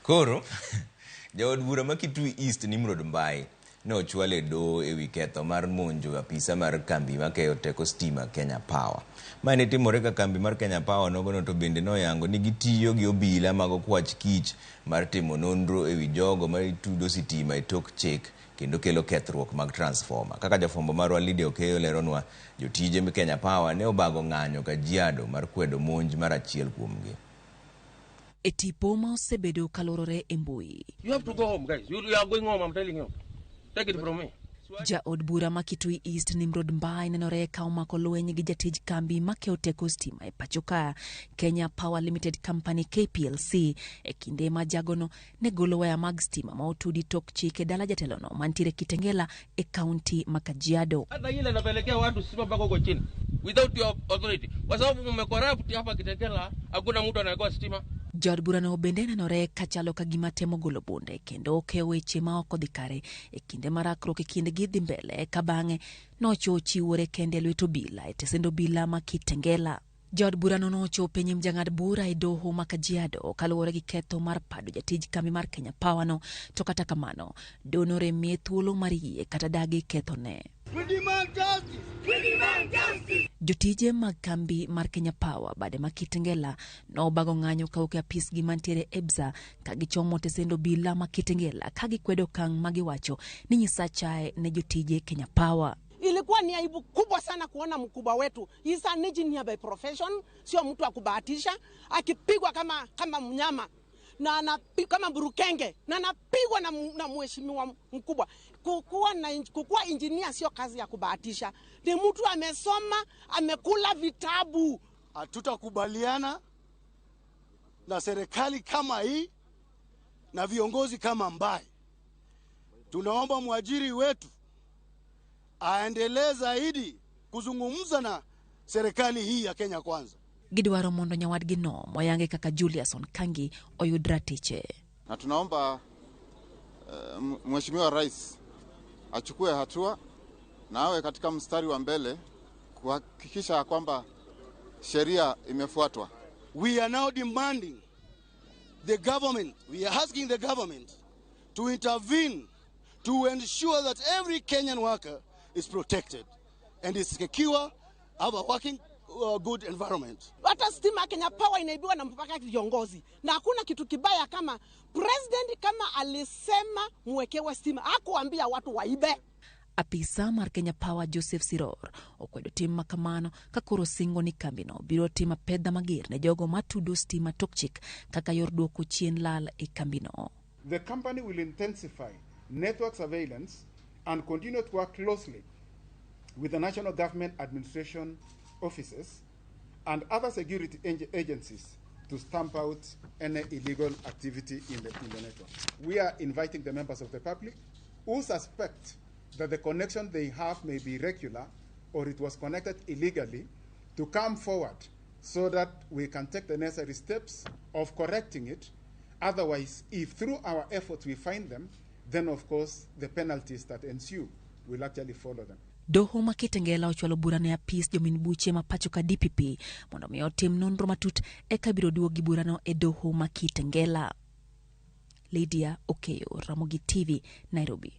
Koro, jaod bura ma Kitui East Nimrod Mbai ne ochwal e doho ewi ketho mar monjo apisa mar kambi makeyo teko stima Kenya Power. Mae ne timore ka kambi mar Kenya Power nogono to bende noyango ni gitiyo gi obila mag okwach kich mar timo nonro ewi jogo ma tudo sitima e tok chik kendo kelo kethruok mag transformer. Kaka jafwambo marwa Lydia Okeyo leronwa, jotije Kenya Power ne obago ng'anyo Kajiado mar kwedo monj mar achiel kuomgi. E tipo ma osebedo kalorore e mbui. You have to go home, guys. You are going home, I'm telling you. Take it from me. Jaod bura ma Kitui East Nimrod Mbai nenore ka omako lweny gi jatij kambi makeyo teko stima e pacho ka Kenya Power Limited Company KPLC e kinde ma jagono ne golo waya mag stima ma otudi tok chik e dala jatelono mantiere Kitengela e kaunti ma Kajiado. Hata ile napelekea watu stima mpaka huko chini without your authority, kwa sababu mmecorrupt hapa Kitengela, hakuna mtu anawekewa stima. Jaod burano bende nenore kachalo ka gima temo golo bunde kendo okeyo weche ma ok odhi kare e kinde ma rakruok e kindgi dhi mbele ka bang'e nocho chiwore kende e lwet obila e tesend obila ma Kitengela. Jaod burano nochopo e nyim jang'ad bura e doho ma Kajiado kaluwore gi ketho mar pado jatij kambi mar Kenya Power no, to kata kamano doho noremiye thuolo mar yie kata dagi kethone. Jotije mag kambi mar Kenya Power bade ma Kitengela nobago ng'anyo kawuok e apisgi mantiere EBSA ka gichomo tesend obila ma Kitengela ka gikwedo okang' ma giwacho ni nyiso achaye ne jotije Kenya Power. Ilikuwa ni aibu kubwa sana kuona mkubwa wetu, he's an engineer by profession, sio mtu wa kubahatisha, akipigwa kama mnyama na kama burukenge na anapigwa na mheshimiwa mkubwa. Kukua engineer sio kazi ya kubahatisha, ni mtu amesoma, amekula vitabu. Hatutakubaliana na serikali kama hii na viongozi kama Mbai. Tunaomba mwajiri wetu aendelee zaidi kuzungumza na serikali hii ya Kenya Kwanza. Gidwaro mondo nyawadgi no moyange kaka Julius Onkangi oyud ratiche. Na tunaomba Mheshimiwa Rais achukue hatua na awe katika mstari wa mbele kuhakikisha kwamba sheria imefuatwa. We are now demanding the government, we are asking the government to intervene to ensure that every Kenyan worker is protected and is secure, have a working good environment. Hata stima Kenya Power inaibiwa na mpaka viongozi. Na hakuna kitu kibaya kama president kama alisema muwekewe stima, hakuambia watu waibe. Apisa mar Kenya Power Joseph Siror okwedo tim makamano ka koro singo ni kambino biro timo apedha mager ne jogo matudo stima tok chik kaka yor duoko chien lal e kambino. The company will intensify network surveillance and continue to work closely with the national government administration offices and other security agencies to stamp out any illegal activity in the network. We are inviting the members of the public who suspect that the connection they have may be irregular or it was connected illegally to come forward so that we can take the necessary steps of correcting it. Otherwise, if through our efforts we find them, then of course the penalties that ensue will actually follow them. Doho ma Kitengela ochwalo bura ne apis jomin buche ma pacho ka DPP mondo mi otim nonro matut eka biro duogi burano e doho ma Kitengela. Lydia Okeyo, Ramogi TV, Nairobi.